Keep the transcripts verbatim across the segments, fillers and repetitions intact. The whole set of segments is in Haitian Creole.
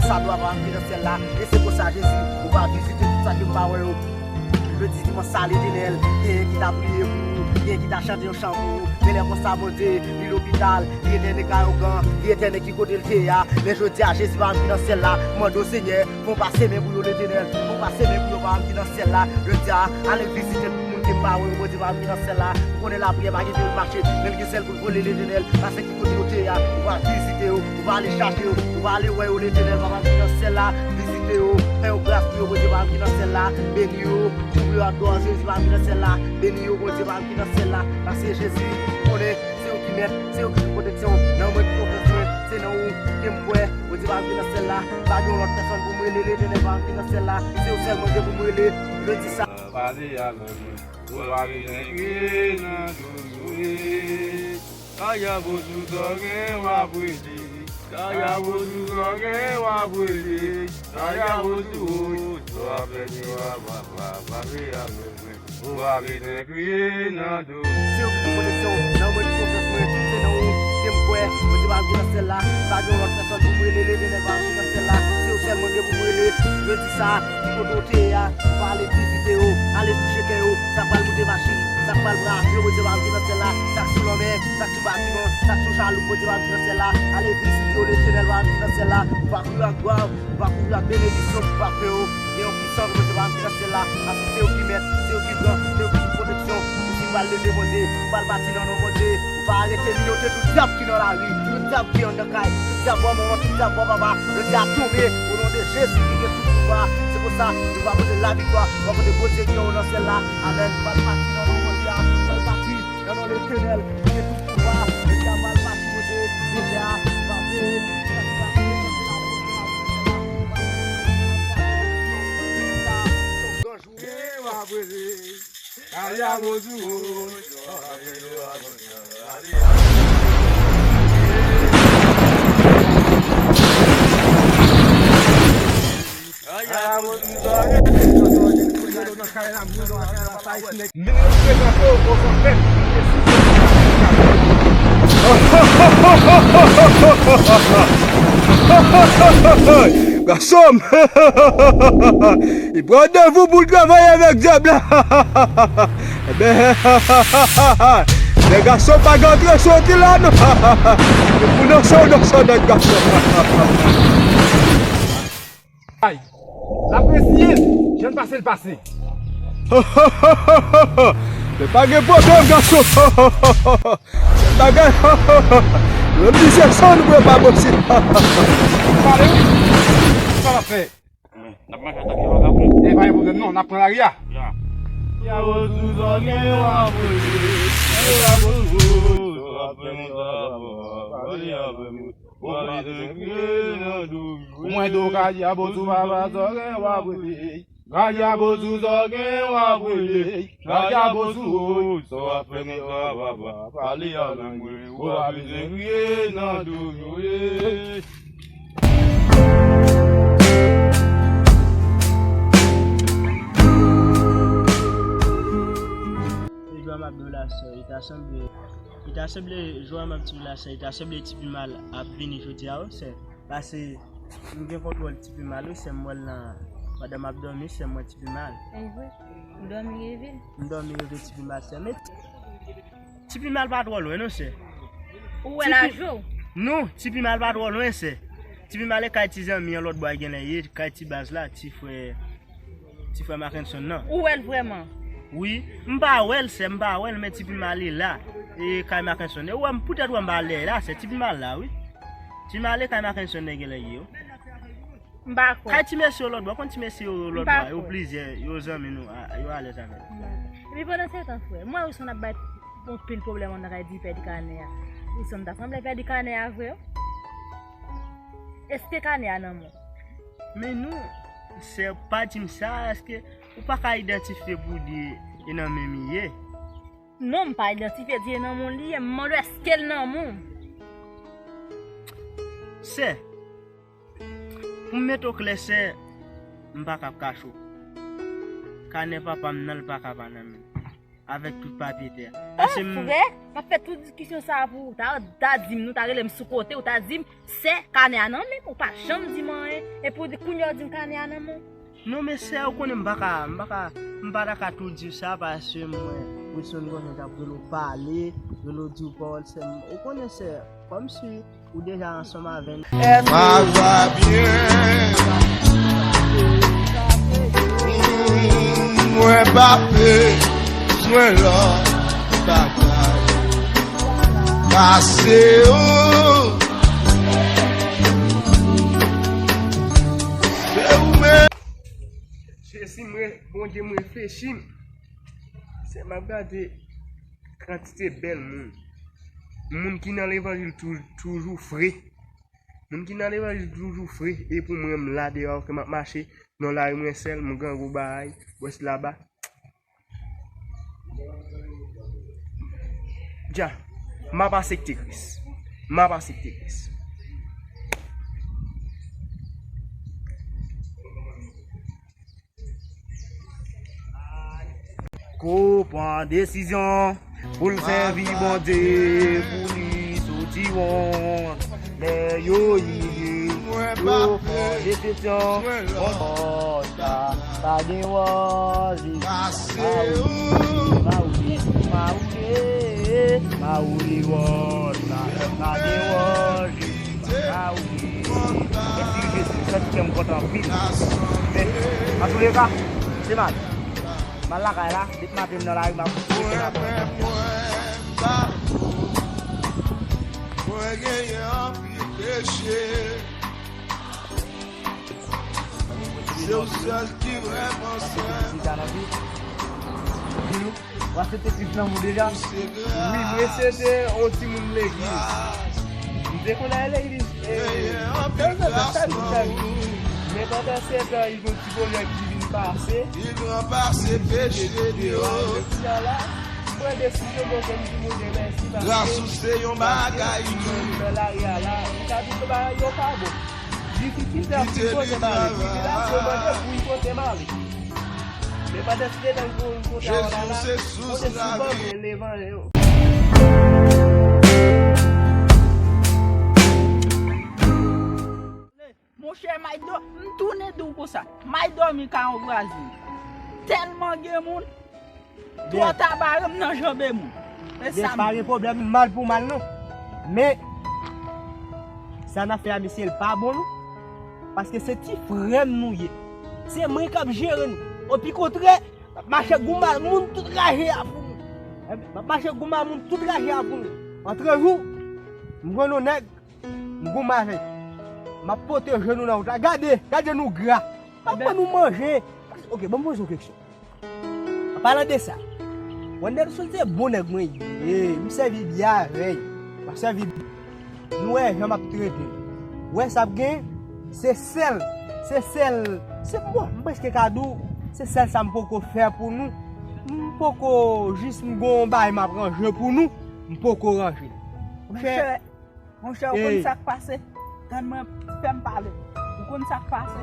Sa dwa pa m ki nan syèl la, e se konsa Jezi, ou va vizite tout sa ke m pa wè yo. Jodi dimanch sa, Letènèl, genyen ki ta priye pou ou, genyen ki ta chante yon chan pou ou. Men lè konsa, Bondye, li lopital, li etène kay ougan, li etène ki kote l te ye a. Men jodi a, Jezi pa m ki nan syèl la, mande w, Senyè, fè w pase men pou yo, Letènèl, fè w pase men pou yo, pa m ki nan syèl la. Jodi a, ale vizite tout moun ke m pa wè yo, Bondye, pa m ki nan syèl la. Ou konnen lapriyè pa gen jan l mache, men l gen sèl pou l vole, Letènèl, pase ki kote yo te ye a, ou va vizite yo, ou va ale chache yo, ou va ale wè yo, Letènèl, Papa m ki nan syèl la, vizite yo, fè yon gras pou yo, Bondye, Papa m ki nan syèl la, beni yo, kouvri yo ak glwa, Jezi, Papa m ki nan syèl la, beni yo, Bondye, Papa m ki nan syèl la, paske Jezi, ou konnen, se ou ki mèt, se ou ki pwoteksyon, nan mwen ki konfyans mwen, se nan ou ke m kwè, Bondye, Papa m ki nan syèl la, pa gen yon lòt pèsòn pou m rele, Letènèl, Papa m ki nan syèl la, se ou sèlman gen pou m rele, jodi sa. Pale avè mwen. Ou pa bezwen kriye nan do yo, e. Kaya botou zògè w ap rele. Kaya botou zògè w ap rele. Kaya botou, o, w ap rele, w ap, w ap, w ap pale avè mwen. Ou pa bezwen kriye nan do. Se ou ki pwoteksyon, nan mwen ki konfyans mwen, se nan ou ke m kwè. Bondye pa gen nan syèl la, pa gen yon lòt pèsòn pou m rele, Letènèl pa gen nan syèl la, se ou sèlman gen pou m rele. Jodi sa, ki kote w te ye a, ou va ale vizite yo, ale touche kè yo, sa k pral moute machin, sa k pral brape yo, Bondye pa gen nan syèl la, sa k sou lanmè, sa k sou batiman, sa k sou chaloup, Bondye pa gen nan syèl la, ale vizite yo, Letènèl pa gen nan syèl la, ou va kouvri ak glwa, ou va kouvri ak benediksyon, ou va fè yo gen yon pisans, Bondye pa gen nan syèl la, paske se ou ki mèt, se ou ki gran, se ou ki sou pwoteksyon, ou di m pral leve, Bondye, m pral bati nan non Bondye, ou pa arete minote tout dyab ki nan lari, tout dyab ki anndan kay, tout dyab bò manman, tout dyab bò papa, yo di a tonbe, o non de Jezi ki gen tout pouvwa. Se konsa, nou va pote laviktwa, nou va pote Bondye ki anwo nan syèl la. Amèn. Nou pral pati nan non Bondye a, nou pral pati nan non Letènèl ki gen tout pouvwa. Yo di a pral pati, Bondye, Bondye a, va veye, va veye, sa, se yon gran jounen, va veye. Gason m! Li pran devou pou l travay avèk dyab la. Ebyen, nèg gason pa gen antre soti la non. Se pou danse w danse nèg gason. Ay, l ap reziye l, jan l pase l pase. Men pa gen pwoblèm gason. Bagay. Yo di se sa nou bwe pa posib. Pale wi. Sa w ap fè? N ap mache atake vakabon. E pa gen pwoblèm non, n ap pran lari a. Ya. Ya, w ap voye. Ya, w ap voye. W ap fè moun sa, w ap pale avè mwen. W ap vin kriye nan do m. Mwen do kadi a botou papa zòrèy w ap rele. Kadi a botou zòrèy w ap rele. Kadi a botou woy, sa w ap fè mwen sa papa. Pale avè mwen. W ap vin kriye nan do m, wi. Jwa m ap do la sè, li ta sanble, li ta sanble, jwa m ap di la sè, li ta sanble Ti Pi Mal ap vini jodi a, wi, sè. Pase, m gen kontwòl Ti Pi Mal, wi, sè, m wè l nan, pandan m ap dòmi, sè, m wè Ti Pi Mal. E vre? Ou dòmi reve? M dòmi reve Ti Pi Mal, sè. Men Ti Pi Mal pa twò lwen non, sè. Ou wè l a je w? Non, Ti Pi Mal pa twò lwen, sè. Ti Pi Mal e kay ti zanmi an lòt bò a genlè ye, kay ti baz la, ti frè, ti frè Mackenson nan. Ou wè l vrèman? Wi, m pa wè l, sè, m pa wè l, men Ti Pi Mal e la. E kay Mackenson. E ou wè m, poutèt ou wè m pa lè la, sè, Ti Pi Mal la, wi. Ti Mal e kay Mackenson nan genlè ye, wi. M pa kwè. Kay ti mesye yo lòt bò, konn ti mesye yo lòt bò, yo plizyè, yo zanmi nou, a, yo alèz avè l. Epi pandan se tan, frè, m wè Wilson ap bay yon pil pwoblèm nan kay di pèdi kanè a. Wilson ta sanble pèdi kanè a vre, wi. Èske kanè a nan men w? Men non, sè, pa di m sa, èske ou pa ka idantifye pou di e nan men m li ye? Non, m pa idantifye di e nan men w li ye, m mande w èske l nan men w? Sè, pou m mete w klè, sè, m pa kab kache w. Kanè papa m nan, l pa ka pa nan men m. avèk tout papye tè a. Ah, frè, m ap fè tout diskisyon sa a pou ou. Ta, ta di m, nou ta rele m sou kote, ou ta di m, sè, kanè a nan men m, ou pa janm di m anyen. Epi w di, kounye a w di m kanè a nan men w. Non, men sè, ou konnen m pa ka, m pa ka, m pa ta ka tou di w sa, paske mwen, Wilson konnen t ap rele w pale, rele w di w pawòl, sè, ou konnen, sè, kòmsi ou deja ansanm avè n. Mwen pa bezwen lòt bagay pase ou. Se ou menm. Jezi, mwen, Bondye, mwen reflechi. Se m ap gade kantite bèl moun. Moun ki nan levanjil tou-, toujou fre. Moun ki nan levanjil toujou fre. E pou mwen, m la deyò, ke m ap mache nan lari mwen sèl, m grangou bagay, bwès laba. Dja, m ap asepte Kris. M ap asepte Kris. Ko pran desizyon pou l sèvi Bondye, pou li soti won. Lè yo imilye, yo pran desizyon. Wòch la pa gen wòch li. Mawouli, mawouli, mawouli, mawouli, wòch la pa gen wòch li. Mawouli. Mèsi Jezi, m santi kè m kontan anpil. Men, antouleka, se mal. M al lakay la, depi maten m nan lari, m ap. Mwen genyen anpil peche. Se ou sèl ki vrèman sè. Ou aksepte Kris nan ou deja? Wi, mwen se te yon timoun legliz. M te konn al legliz, e, tanzantan, chak jou, chak jou. Men pandan se tan, yon ti pwoblèm ki vin pase. Li gran pase peche deyò. Jodi a la, m pran desizyon pou ke m di Bondye mèsi paske, paske m nan lari a la, m ka di ke bagay yo pa bon. Difikilte ap vin kote m ale. Tribilasyon mande pou l kote m ale. Men pandan se tan pou l kote a la, kote souvan mwen levan yo. Monchè, Maydo, m tounen di w konsa. May dòmi ka anbraze. Tèlman gen moun, twò ta bare m nan janbe moun. E sa m di. Pa gen pwoblèm, mal pou mal non. Men, sa n ap fè a, mesye, l pa bon non. Paske se ti frè m nou ye. Se mwen k ap jere nou. Opikontrè, m ap mache goumen ak moun tout raje a pou nou. M ap mache goumen ak moun tout raje a pou nou. Antrejou, m jwenn yon nèg, m goumen avè l. M ap pwoteje nou nan wout la. Gade, gade nou gra. M ap ban nou manje. Ok, ban m poze yon keksyon. An palan de sa, Wenderson se bon nèg mwen ye. M sèvi byen avè l. M ap sèvi byen. Nou wè jan m ap trete l. Ou wè sa ap gen? Se sèl, se sèl, se bon, m prèske ka di w, se sèl sa m poko fè pou nou. M poko, jis m gon bagay m ap ranje pou nou, m poko ranje l. Monchè, monchè, ou konn sa k pase? Tann mwen, fè m pale. Ou konn sa k pase?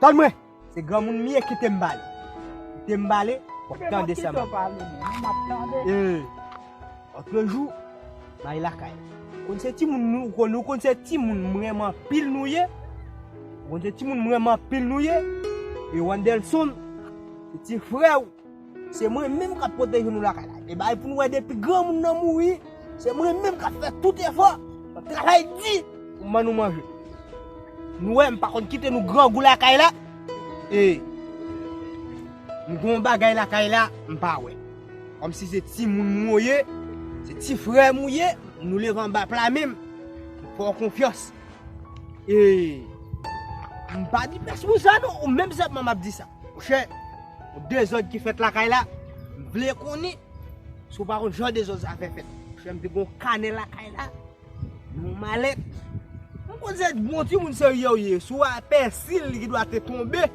Tann mwen! Se granmoun m ye, kite m pale. Kite m pale, w ap tande sa m ap. Kite w pale, men, m ap tande. E, lòt jou, m al lakay. Ou konn se timoun nou, ou konn, ou konn se timoun m renmen anpil nou ye. Ou konn se timoun m renmen anpil nou ye. E Wandelson, se ti frè w. Se mwen menm k ap pwoteje nou lakay la. E bay pou nou wè depi granmoun nan mouri, se mwen menm k ap fè tout efò. M ap travay di pou m ban nou manje. Nou wè, m pa konn kite nou grangou lakay la. E m gon bagay lakay la, m pa wè. Kòmsi se timoun mwen w ye, se ti frè m ou ye, nou leve anba pla men m. M fè w konfyans. E m pa di pès pou sa non, ou menm sèlman m ap di sa. Monchè, yon dezòd ki fèt lakay la, m vle konnen si w pa konn jan dezòd sa fè fèt. Monchè, m te gon kanè lakay la, yon malèt. M konn se bon timoun serye w ye. Si w wè pèsi l, li dwa te tonbe.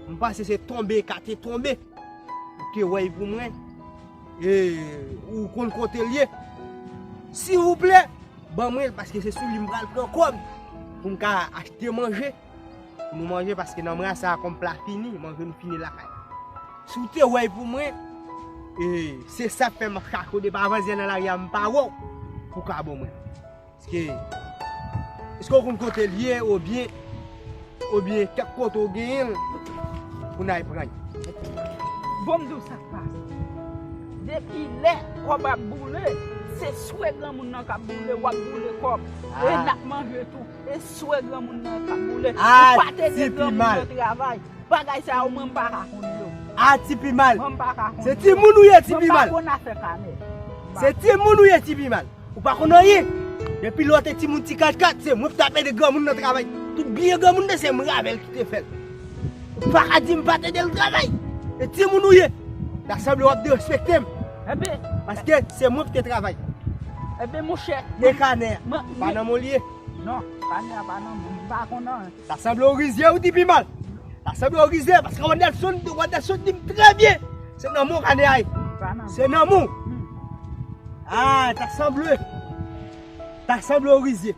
M panse se tonbe ka te tonbe. Ou te wè l pou mwen. E ou konn kote l ye. Silvouplè, ban mwen l, paske se sou li m pral pran kòb pou m ka achte manje. Pou nou manje, paske nan mwa sa a, kòm pla fini, manje nou fini lakay. Si w te wè l pou mwen, E se sa k fè m ap chache w depi avan yè nan lari a, m pa wè w pou w ka ban mwen. Paske, èske w konn kote l ye, oubyen, oubyen kèk kote w genyen l pou n al pran l? Bon, m di w sa k pase. Depi lè kòb ap boule, se swe granmoun nan k ap boule, w ap boule kòb. E n ap manje tou. E swe granmoun nan k ap boule. Ou pa t ede granmoun nan travay. Bagay sa yo, mwen, m pa ka konn yo. A, ti pi mal. Mwen, m pa ka konn Se timoun ou ye, ti Mwen, pi m pa mal. konn afè kanè. Se timoun ou ye, ti pi mal. Ou pa konn anyen. Depi lè w te timoun ti katkat, se mwen ki t ap ede granmoun nan travay. Tout byen granmoun nan, se mwen avè l ki te fè l. Ou pa ka di m pa t ede l travay. Se timoun ou ye. Ta sanble w ap derespekte m. Enben, Paske se mwen ki te travay. enben, monchè. E kanè a, Mwen, pa nan men w li ye. Non, kanè a pa nan men m, m pa konn anyen. Ta sanble w rizye, ou ti pi mal. Ta sanble w rizye, paske Wandelson, Wandelson di m trè byen. Se nan men w kanè a ye. Pa nan men. Se nan men w. Hmm. A, ta sanble. Ta sanble w rizye.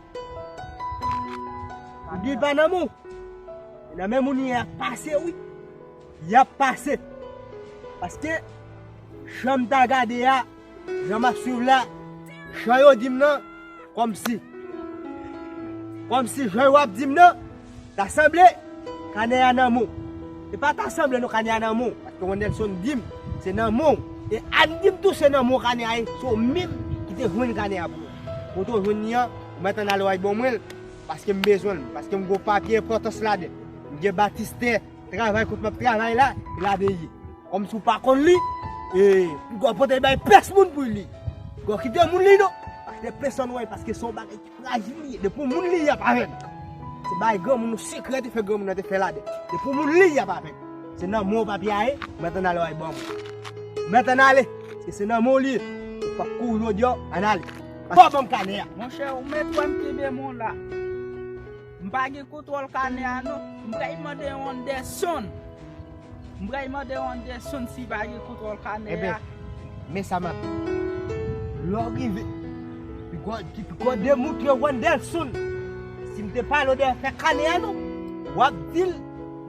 Ou di pa nan men w. E nan men moun y ap pase, wi. Y ap pase. Paske, jan m ta gade a, jan m ap swiv la, jan yo di m nan, kòmsi. Kòmsi jan yo ap di m nan, ta sanble kanè a nan men w. E pa ta sanble non, kanè a nan men w. Paske Wandelson di m, se nan men w. E Ann di m tou, se nan men w kanè a ye. Se w menm ki te jwenn kanè a pou mwen. Kote w jwenn li an, ou mèt ann ale w al ban mwen l. Paske m bezwen l. Paske m gen papye enpòtans ladan. M gen batistè. Travay kot m ap travay la, e ladan l ye. Kòmsi w pa konn li, e, piga w pote l bay pès moun pou li. Piga w kite moun li non. Paske pèsonn wè, paske se yon bagay ki frajil li ye. Depi w moun li y ap avè m. Se bagay granmoun nou sekrè te fè granmoun nan te fè ladan. Depi w moun li y ap avè m. Se nan men w papye a ye, ou mèt ann ale w al ban mwen. Ou mèt ann ale. Se se nan men w li ye. Ou p ap kouri jodi a, ann ale. Fò w ban m kanè a. Monchè, ou mèt wè m kenbe men w la. M pa gen kontwòl kanè a non. M pral mande Wandelson. M pral mande Wandelson si l pa gen kontwòl kanè a. Men sa m ap di. Lè w rive, piga w, piga w demontre Wandelson. Si m te pale w de afè kanè a non, w ap di l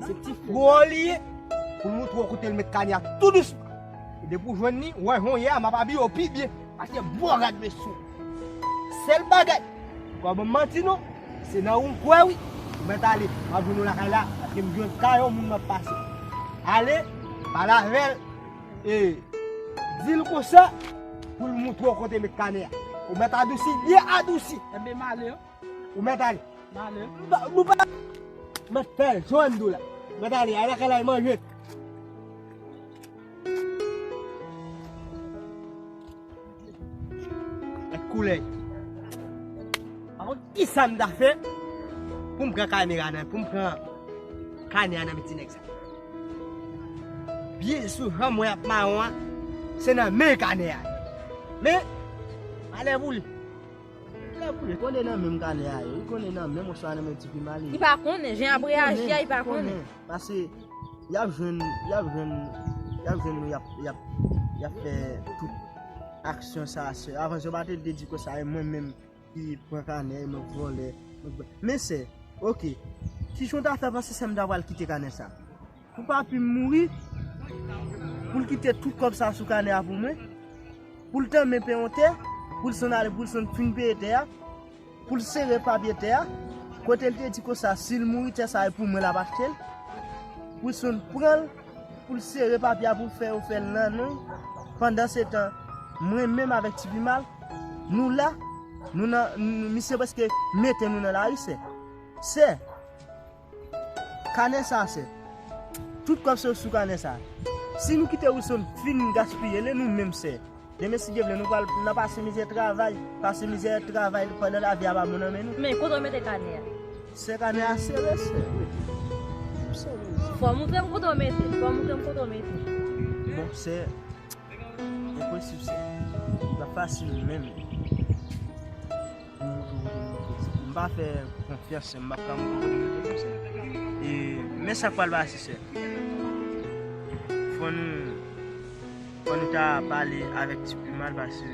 se ti frè w li ye, pou l montre w kote l met kanè a tou dousman. E depi w jwenn li, w wè jan w ye a, m ap abiye w pi byen. Paske bò rad mesye w. Sèl bagay, pa ban m manti non, se nan ou m kwè wi. Ou mèt ale, m ap jwenn ou lakay la, paske m jwenn ka yon moun m ap pase. Ale, pale avè l, e, di l konsa, pou l montre w kote met kanè a. Ou mèt adousi, byen adousi. Enben, m ale. Ou mèt ale. M ale. Nou pa, nou pa, mèt fè jòn dou la. Mèt ale, al lakay la, al manje. Gad koulè. Pa konn kisa m ta fè pou m pran kamera nan, pou m pran kanè a nan men ti nèg sa. Byen sou jan m wè y ap mawon an, se nan men kanè a. Men, malè pou li. Malè pou li. Li konnen nan men kanè a ye. Li konnen nan men oswa nan men ti pi mal li ye. Li pa konnen, jan y ap reyaji a, li pa konnen. Paske y ap jwenn, y ap jwenn, y ap jwenn nou, y ap, y ap, y ap fè tout aksyon sa a, sè. Avan yo pa te di konsa, e mwen menm ki pran kanè, e mwen k vòlè. Men sè, oke. Kijan w ta fè panse sè m ta pral kite kanè sa? Pou papi m mouri, pou l kite tout kòb sa sou kanè a pou mwen, pou l tanmen peye yon tè, pou l sonn ale, pou l sonn fin peye tè a, pou l sere papye tè a, kote l te di konsa, si l mouri, tè sa a e pou mwen l ap achte l, pou l sonn pran l, pou l sere papye a, pou l fè yo fè l nan non l, pandansetan, mwen menm avèk Ti Pi Mal, nou la, nou nan, nou, misye prèske mete nou nan lari, sè. Sè, kanè sa, sè. Tout kòb se sou kanè sa. Si nou kite Wilson fin gaspiye li, nou menm, sè. Demen, si Dye vle, nou pral nan pase mizè travay, pase mizè travay pandan lavi a pa bon nan men nou. Men, kote w mete kanè a? Sè, kanè a sere, sè. Sere, sè. Fò w montre m kote w mete l. Fò w montre m kote w mete l. Bon, sè, enposib, sè. L ap fasil menm. M pa fè konfyans, sè. M p ap ka montre w kote m mete l, sè. E, men sa k pral pase, sè. Fò nou, fò nou ta pale avèk Ti Pi Mal, paske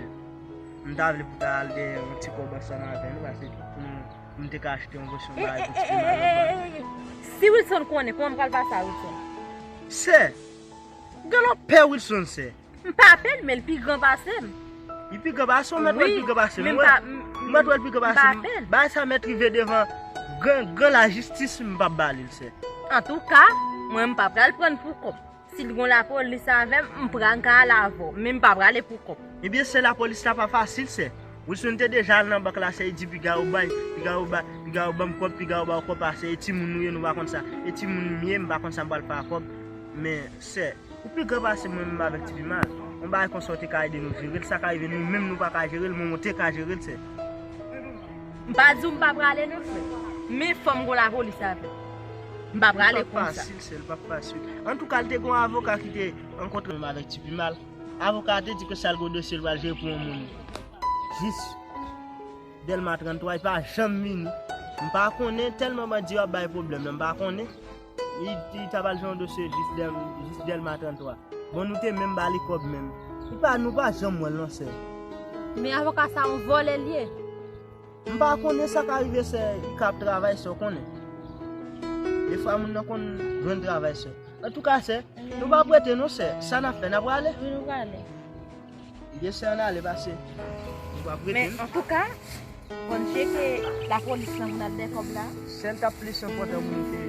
m ta vle pou ta al dèyè yon ti kòb ansanm avè nou, paske pou nou, pou m te ka achte yon pòsyon bagay pou Ti Pi Mal. Si Wilson konnen, kòman m pral pase a Wilson? Sè, gen lòt pè Wilson, sè. M pa pè l, men l pi gran pase m. Li pi gran pase w, mèt wè l pi gran pase m. Men m Wi. pa m- m- Mèt wè l pi gran m pase pa m. pè l. Bagay sa mèt rive devan gran, gran lajistis, m p ap ba li l, sè. Antouka, mwen m pa pral pran l pou kòb. Si l gon lapolis avè m, m pral ka al avè w, men m pa prale pou kòb. Ebyen, sè, lapolis la pa fasil, sè. Wilson te deja al nan bank la, sè, li di piga yo bay, piga yo bay, piga yo ban m kòb, piga yo ba w kòb, pase e timoun nou ye, nou pa konn sa. E timoun m ye, m pa konn sa m pral fè ak kòb. Men, sè, ou pi gran pase mwen menm avèk Tipimal. Yon bagay konsa w te ka ede nou jere l, sa ka rive nou menm nou pa ka jere l, men w te ka jere l, sè. M pa di w m pa prale non, frè. Men fò m gon lapolis avè m. M pa prale Li p ap konsa. Fasil, sè, li p ap fasil. Antouka, li te gon avoka ki te rankontre menm avèk Tipimal. Avoka a te di ke sa l gon dosye l pral jere pou yon moun. Jis Dèlma trannntwa, li pa janm vini. M pa konnen, tèlman bandi yo ap bay pwoblèm nan, m pa konnen. Li, li ta pral jere yon dosye jis Dèl-, jis Dèlma trannntwa. Bon, nou te menm ba li kòb menm. Li pa, nou pa janm wè l non, sè. Men avoka sa yon vòlè l ye. M pa konnen sa ka rive, sè, li ka ap travay, sè, w konnen. Defwa moun nan konn jwenn travay, sè. Antouka, sè, nou p ap rete non, sè. Sa n ap fè, n ap prale? Wi, nou prale. Ebyen, sè, ann ale pase. Nou p ap rete Men non. Antouka, konn tcheke lapolis lan pou n al dèyè kòb la. Sè, l t ap plis enpòtan pou nou te